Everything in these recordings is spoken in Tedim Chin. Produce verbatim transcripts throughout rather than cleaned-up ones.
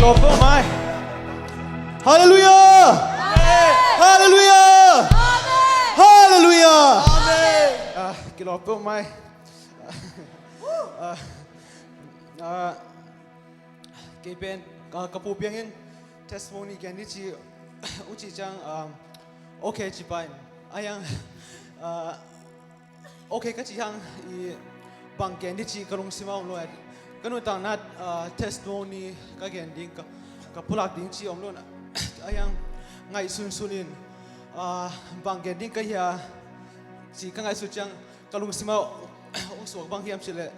Lawp peuhmah. Halleluiah. Halleluiah. Halleluiah. Ah, kilawp peuhmah. Ah, ah, kei pen, ah, ka pu piangin testimony gen ni ci, uci ciang, um, okay ci pain. Ayang, ah, okay ka ci hang i bang gen ni ci ka lungsim a om lo. Ka nuntakna, ah, testimony ka gen ding, ka, ka pulak ding ci om lo. Ayang ngaihsunsun in, ah, bang gen ding ka hia ci ka ngaihsun ciang ka lungsim a ong suak bang hiam cileh,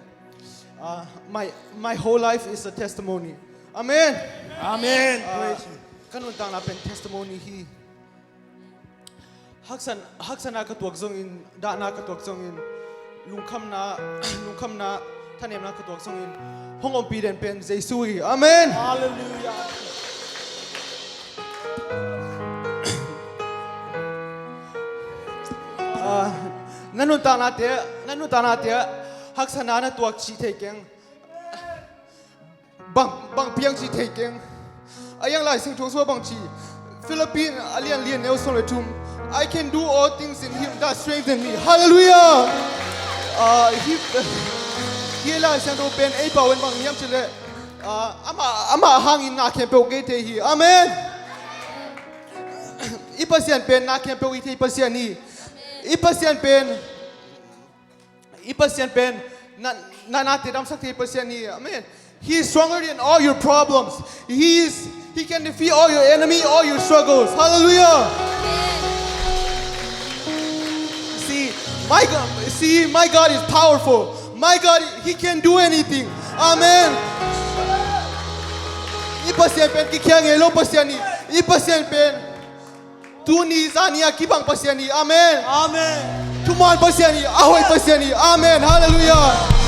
ah, my, my whole life is a testimony. Amen. Amen. Ah, ka nuntakna pen testimony hi. Haksan, haksana ka tuak zongin, dahna ka tuak zongin, lungkhamna, lungkhamna, thanemna ka tuak zongin hong ompih den pen Jesu hi. Amen. Halleluiah. Ah, na nuntaknate, na nuntaknate haksana na tuak cih thei keng. Bang, bang piang cih thei keng. Ayang Lai Siangtho sua bang ci. Philippine a lian li a neu sawm le thum. I can do all things in him that strengthen me. Halleluiah. Ah, hi, hi Lai Siangtho pen ei pau in bang hiam cileh, ah, amah, amah hangin na khempeuh ngei thei hi. Amen. I Pasian pen na khempeuh ngei thei Pasian hi. I Pasian pen, i Pasian pen na, na, nate damsak thei Pasian hi. Amen. He is stronger than all your problems. He is, he can defeat all your enemy, all your struggles. Halleluiah. See, my God, see, my God is powerful. My God, he can do anything. Amen. I Pasian pen kikhial ngei lo Pasian hi. I Pasian pen tuni zani a kibang Pasian hi. Amen. Amen. Thuman Pasian hi. A hoih Pasian hi. Amen. Halleluiah.